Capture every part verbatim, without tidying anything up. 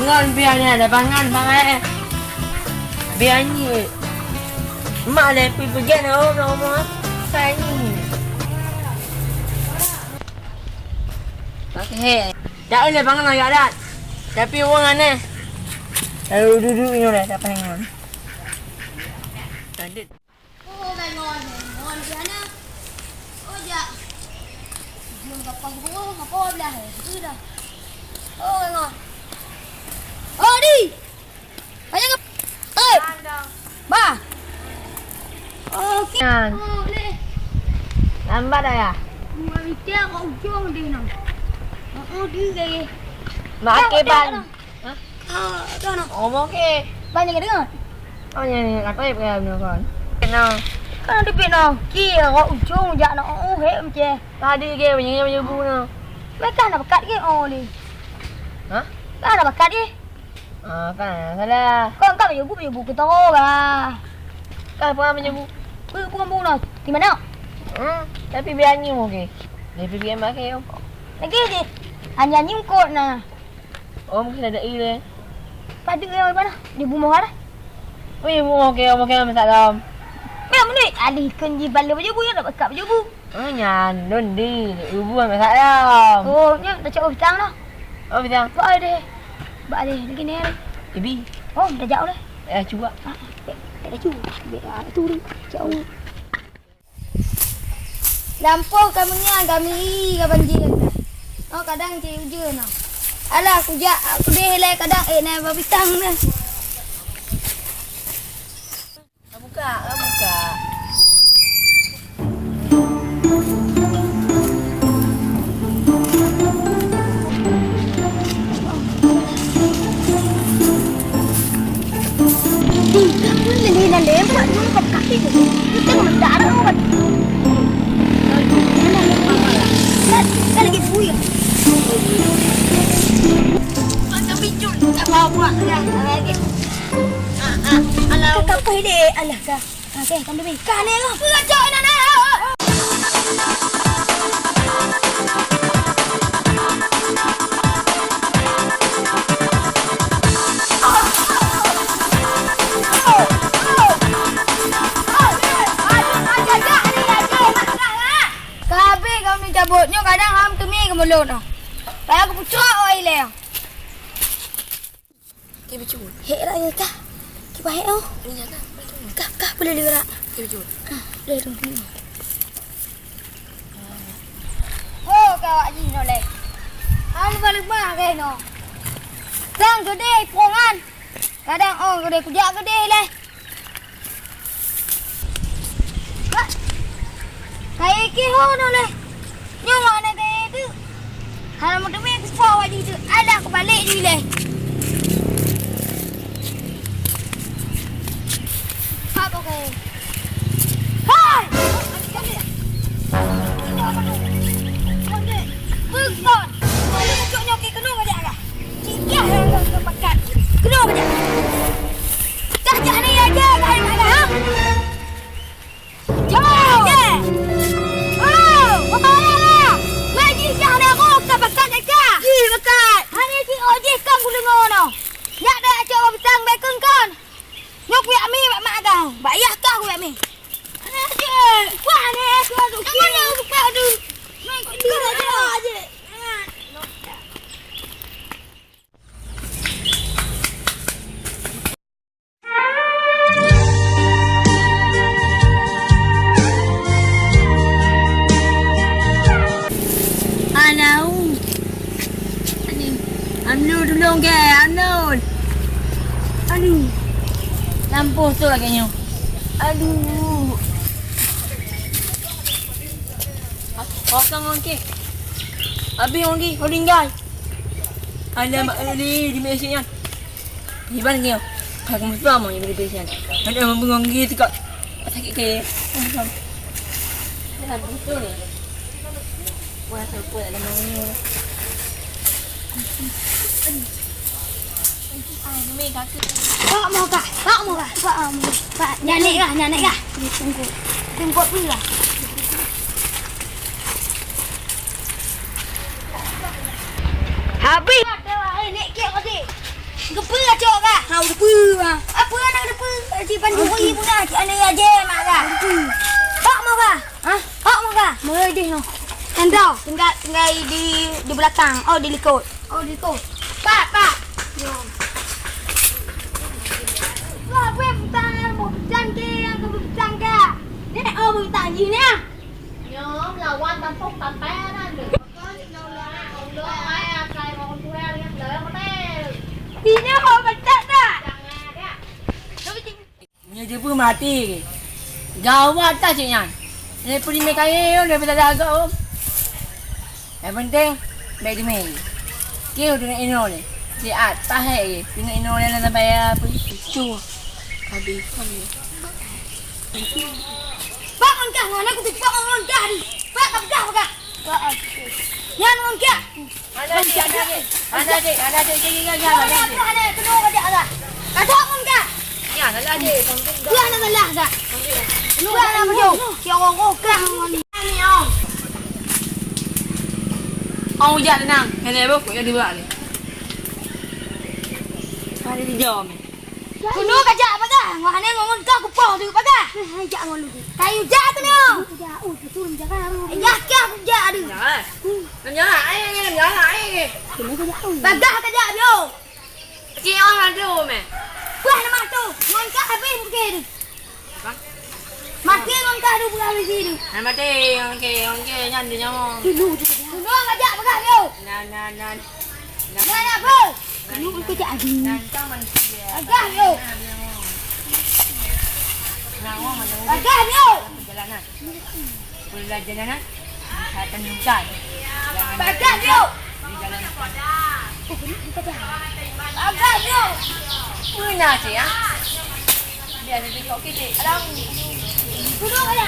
Ngon biar ni ada pangan, pangan. Biar ni. Mak dah pergi-pergi dah, oh, dah umur. Saya ni. Okey. Tak boleh pangan lagi adat. Tapi orang aneh. Lalu duduk ni dah, tak pangan. Lanjut. Oh, Bengon, Bengon, di mana? Oh, jak. Jom kapah gua, kapah belah, eh. Itu dah. Oh, Bengon. Oh, di. Banyak ke? Eh. Bah. Okey. Nyan. Oh, boleh. Lambat dah, ya? Dua meter kat ujung dia, nah. Oh, di lagi. Mak, okey, Bang. Hah? Ah, dah, nah. Oh, okey. Banyak ke dengar? Oh, nyan, nyan, kata dia pakai benda kan. Kenal. Kan ada duit, nah. Ki, kat ujung jak, nah. Oh, hek macam. Tadi ke, banyak, banyak bu, nah. Mereka nak pekat ke? Oh, ni. Hah? Kan nak pekat ke? Ah, kan, salah. Kau, kau banyak bu, banyak bu ke tahu lah. Kan, apa banyak bu? Bu, bukan bu, nah. Di mana? Hmm, tapi biar nyu, okey. Dia pergi yang pakai, oh. Lagi je. Hanya nyungkut, nah. Oh, mungkin ada i le. Padu yang mana? Di bumah ada. Wei, bumah ke, bumah ke masalah. Memang ni alih kan ji bala baju bu ya, nak pekat baju bu. Oh, nyan, don di, ibu masalah. Oh, nya dah cak pisang dah. Oh, pisang. Ba deh. Ba deh, lagi ni. Ibi. Oh, dah jauh dah. Eh, cuba. Ah, tak ada cuba. Be, ah, itu ni. Jauh. Lampôh ka meunyan kami ka banjir. Oh, kadang cit ujeuen, oh. Alah, kujak kudeh ilèe kadang, eh, na babitang na. Buka, buka. Kakak kau ini, alah, kak. Okey, kami pergi. Kah ni lah. Pengacau anak-anak. Ka habéh kami cabot nyoe, kadang ham teumé keu mulot. Payah kupucok oi lé. Okey, bacut. Hek raya kah? Kiban hek oh. Iya kah? Kah, kah, boleh liwat. Okey, bacut. Ah, boleh tu. Oh, kawak jih noleh. Hal baluma keh no. Kang gede pongan. Kadang oh gede kujak gede leh. Kayèe keuhô nyoe lé. Nyoe makna kayèe teuk. Hana meuteumé kupo wajih teuk. Alah kubalek ju ilèe. Apa kayèe? Hai! Beugon! Beugon! Nyoe keunoe bajak kah? Cik Yah nyang ka pakat. Keunoe bajak. Cah-cah ni aja ka hai mana, ha? Jauh! Oh! Apa lah? Mai jih kah na ko ka pakat ka? Jih pakat. Hana jih oh jih kan ku deungo no. Nyak dak cok bintang bekeng kon. Nyoe kuyak mi bak mak kah. Bak yah kah kuyak mi. Hana jih. Wah ni aku tu. Mana aku tu? Mai kita aja. Alah. Aduh. Amnul tulông keh, Amnul. Aduh. Lampôh tu lagèe nyoe. Aduh. Kosong ongkeh. Habis ongkeh, kau tinggal. Alamak, eh, ni, di Malaysia nyan. Di mana ni? Aku mesti lama ni beri pesen. Ada orang bengong gitu kak. Sakit ke? Dah betul ni. Wah, siapa nak dengar ni? Ai, ni kaki. Pak mau kak, pak mau kak, pak mau kak. Nyanek kah, nyanek kah? Tunggu. Tunggu pun lah. Habis. Ada, eh, nek kek tadi. Geupeu acok kah? Ha, geupeu, ha. Apa anak geupeu? Cik Pan Juri pun dah, cik anak aja mak kah? Geupeu. Hok mau kah? Ha? Hok mau kah? Mau deh noh. Enda, tinggal, tinggal di, di belakang. Oh, di likot. Oh, di likot. Pak, pak. Yo. Wah, apa yang petang, yang mau petang ke, yang kau petang ke? Ni, oh, mau petang je ni, ah. Nyoe lawan tampok pantai nan tu. Bina ho betat tak? Meunyoe jeuet maté, gawat that cit nyan. Lé peuri mé kayée nyoe, lé peuri agam. Nyang penting, bèk teumé. Keu teungoh inoe lé. Siat, pahé lé. Teungoh inoe lé, lam baya peue. Cua. Habéh kon lé. Pak, ngon kah, ngon aku tu, Pak, ngon kah ni. Pak, ka peugah, peugah. Pak, nyan ngon kah. Hana dek, hana dek. Hana dek, hana dek. Jadi, jadi, jadi, jadi. Hana dek, kena kajak lah. Kajak ngon kah. Ya, salah dek. Kah hana salah kah. Kah hana bujur. Si orang kau kah ngon ni, ong. Ong ujan tenang. Hana bukuk ya dua ni. Hana dijawab ni. Keunoe kajak bagah, ngon hana ngon kah kupoh tu bagah. Hana jak ngon lu. Kayu jak tu nyoe. Jak, oh, betul jaga. Jah kah kujak tu. Nyan. Nyan, ai, nyan, ai. Keunoe kajak tu. Bagah kajak yo. Cik orang tu meh. Wah, nama tu. Ngon kah habis mungkin tu. Hah? Maté ngon kah tu bukan habis tu. Hai maté, ngon ke, ngon ke, nyan dia nyawa. Dulu tu. Keunoe kajak bagah yo. Nah, nah, nah. Nah, nah, bro. Keunoe kajak adi. Nah, kita manusia. Bagah yo. Nah, orang mana? Bagah yo. Perjalanan. Pelajaran, ha? Akan hujan. Jangan Padah, Yuk! Di jalan. Padah, Yuk! Mana cik, ha? Biar dia tengok kita. Alam. Duduk aja.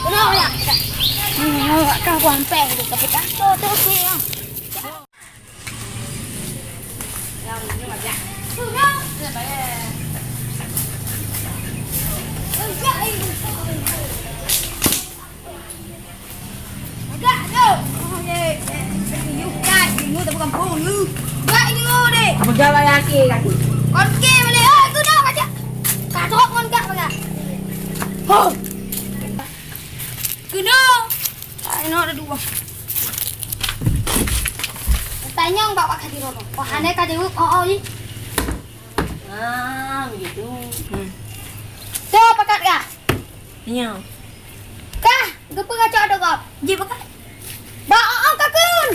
Duduk aja. Hmm, kau buang peng tu, tapi tak tahu tu sih, ha. Peugah bak laki kaki. Kau ke boleh, oh, tu dah baca. Katok ngon gak peugah. Ho. Keunoe. Ah, inoe ada dua. Tanyong bak, bak ka jaweueb. Wah, hana ka jaweueb, oh, oh, ni. Ah, begitu. Hmm. Tu pakat kah? Nyo. Kah, geupeu kacok tu kau? Ji pakat. Bak, oh, oh, kakun.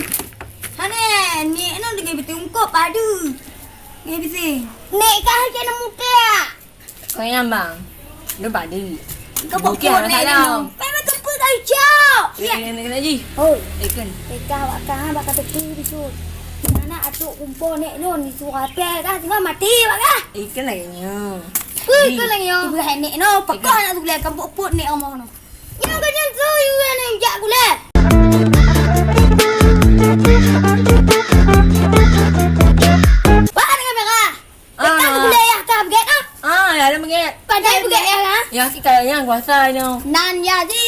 Hana, ni inoe dengan beutungkop padu. Ngai bisi. Nek kah cak nemu kak? Kau yang bang. Lu padu. Kau bukan nek inoe. Memang tu pun kau cok. Eh, kena, kena ji. Oh. Eh, kan. Eh, kah, wak kah, bak ka tepi bisu. Mana atuk kumpul nek non di surat kah, tengah mati bak kah? Eh, kan lagèe nyoe. Ui, kan lagèe nyoe. Ibu hai nek no, pekoh anak tu gulai kampung put nek omoh no. Nyoe kan nyan tu, ibu hai nek jak gulai. Wah, dengan merah. Dekat gulai yah ka beugèt ah. Ah, ya ada beugèt. Padahai beugèt yah lah. Ya si kaya yang kuasa nyoe. Nan ya ji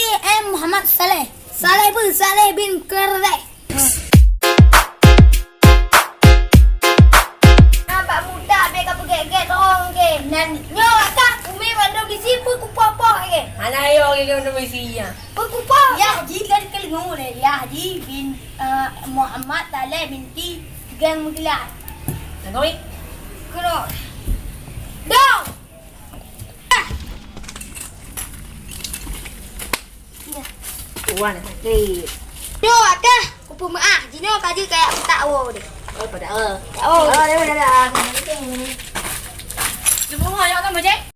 M Muhammad Saleh. Saleh bin, Saleh bin Kerdeh. Nampak muda be ka peugèt-gèt orang ke. Nan nyoe ka umi bandum bisi peukupoh-poh ke. Hana yo ke bandum bisi ya. Peukupoh. Ya ji kan kelengu deh. Ya ji bin, eh, Muhammad Saleh binti Gang Mutilai. Nangoi. Kena. Dong. Wan sakit. Nyoe kah? Kupeumeu'ah. Jinoe ka jeuet kaya tak awo deh. Oh, pada awo. Oh. Oh, dah, dah, dah. Semua ayah kan macam?